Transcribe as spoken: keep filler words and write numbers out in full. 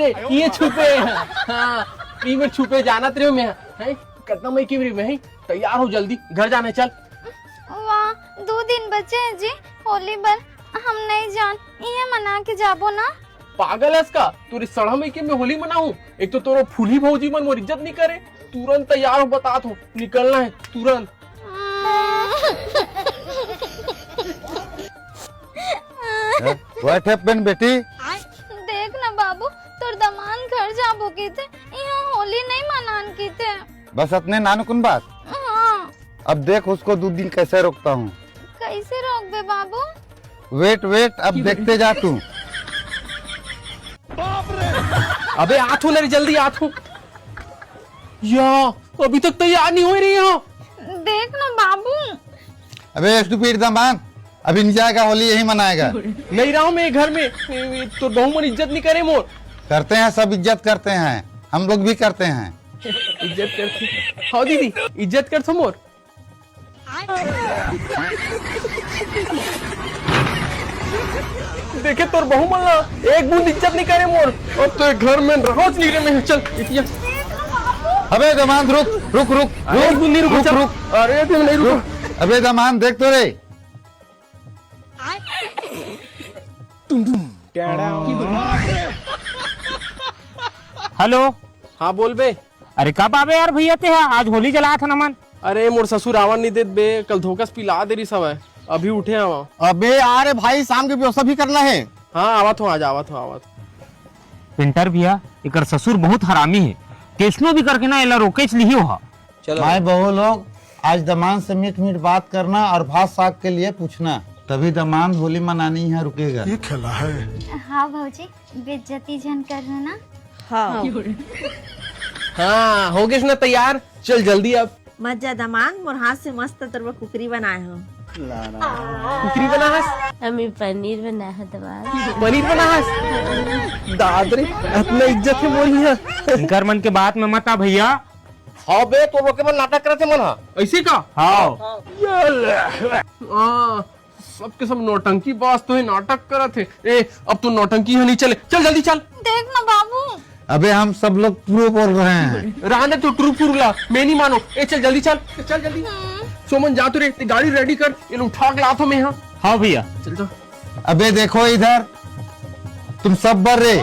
ये छुपे हे। हाँ, ये मेर छुपे जानत रहे हो मैं, हैं? कितना मैं की मेरी में, हैं? तैयार हो जल्दी, घर जाना है, चल। वाह, दो दिन बचे हैं जी होली बर, हम नहीं जान, इहे मना के जाबो ना। पागल है इसका, तोरी सड़हा में के मैं होली मनाऊं? एक तो तोरो फूली भौजी मन मोर इज्जत नहीं करे, तुरंत तैयार हो, बतात हो, निकलना है तुरंत। हैं? What happened, बेटी? देख ना बाबू, तोर दमान घर जाबो कीथे, इहाँ होली नहीं मनान कीथे। बस अतने नानकुन बात? हाँ। अब देख उसको दो दिन कैसे रोकता हूँ। कैसे रोकबे बाबू? Wait, wait, अब देखते जा तू। अबे आत हो ना रे, जल्दी आत हो। या, अभी तक तैयार नहीं हो रही हो। देख ना बाबू। अबे stupid दमान, अभी नहीं जाएगा, होली यही मनाएगा। नहीं रहा हूँ मैं घर में, ए, ए, तो बहू मन इज्जत नहीं करे मोर। करते हैं, सब इज्जत करते हैं, हम लोग भी करते हैं। इज्जत करते? हाँ दीदी, इज्जत कर मोर। देखे तोर बहू मन ला, एक बूंद इज्जत नहीं करे मोर। अब तो एक घर में रहोच नहीं रे मैं। चल इतिया। अबे दमांद, रुक, रुक, रुक, अरे रुक, एक बूंद नहीं रुको, रुक, चल। रुक। अरे तुम नहीं रुको। रुक। अबे दमांद, देख तो रे। हेलो। हाँ बोल बे। अरे कब आबे यार भैया ते हा? आज होली जलात हन हमन। अरे मोर ससुर आवन नहीं देत बे, कल धोखा से पिला दे रही सब है, अभी उठे हवा। अबे यार भाई, शाम की व्यवस्था भी करना है। हाँ आवत हो, आज आवत हो, आवत हो। पिंटर भैया, एकर ससुर बहुत हरामी है, कैसनो भी करके ना एला रोकेच लिही हो हा। चलो। माय बहू लोग, आज दमांद से मीठ मीठ बात करना और भात साग के लिए पूछना, तभी दमांद होली मनानी यहाँ रुकेगा। ये खेला है। हाँ भौजी, बेइज्जती झन कर ना। हाँ। हाँ, हो गए ना तैयार, चल जल्दी अब। मत जा दमांद, मोर हाथ से मस्त तोर बर कुकरी बनाए हो। कुकरी बना हस? हमें पनीर बना है दमांद। पनीर बना हस? दाद रे, इतना इज्जत है मोर यहाँ। इनकर मन के बात में मत आ भैया। हाँ बे, तो रोके बर नाटक करत हे मन हा। ऐसे का? हाँ। हाँ, सबके सब नौटंकी बाज तो है, नाटक करत है। ए, अब तो नौटंकी यहाँ नहीं चले, चल जल्दी चल। देख ना बाबू। अबे हम सब लोग ट्रू बोल रहे हैं। रहने तो ट्रू फ्रू ला, मैं नहीं मानो। ए चल जल्दी चल, चल जल्दी। हम्म। सोमन जा तो रे, ते गाड़ी रेडी कर, ये उठा के लात हो मैं यहाँ। हाँ भैया। चल चल। अबे देखो इधर, तुम सब बर रे।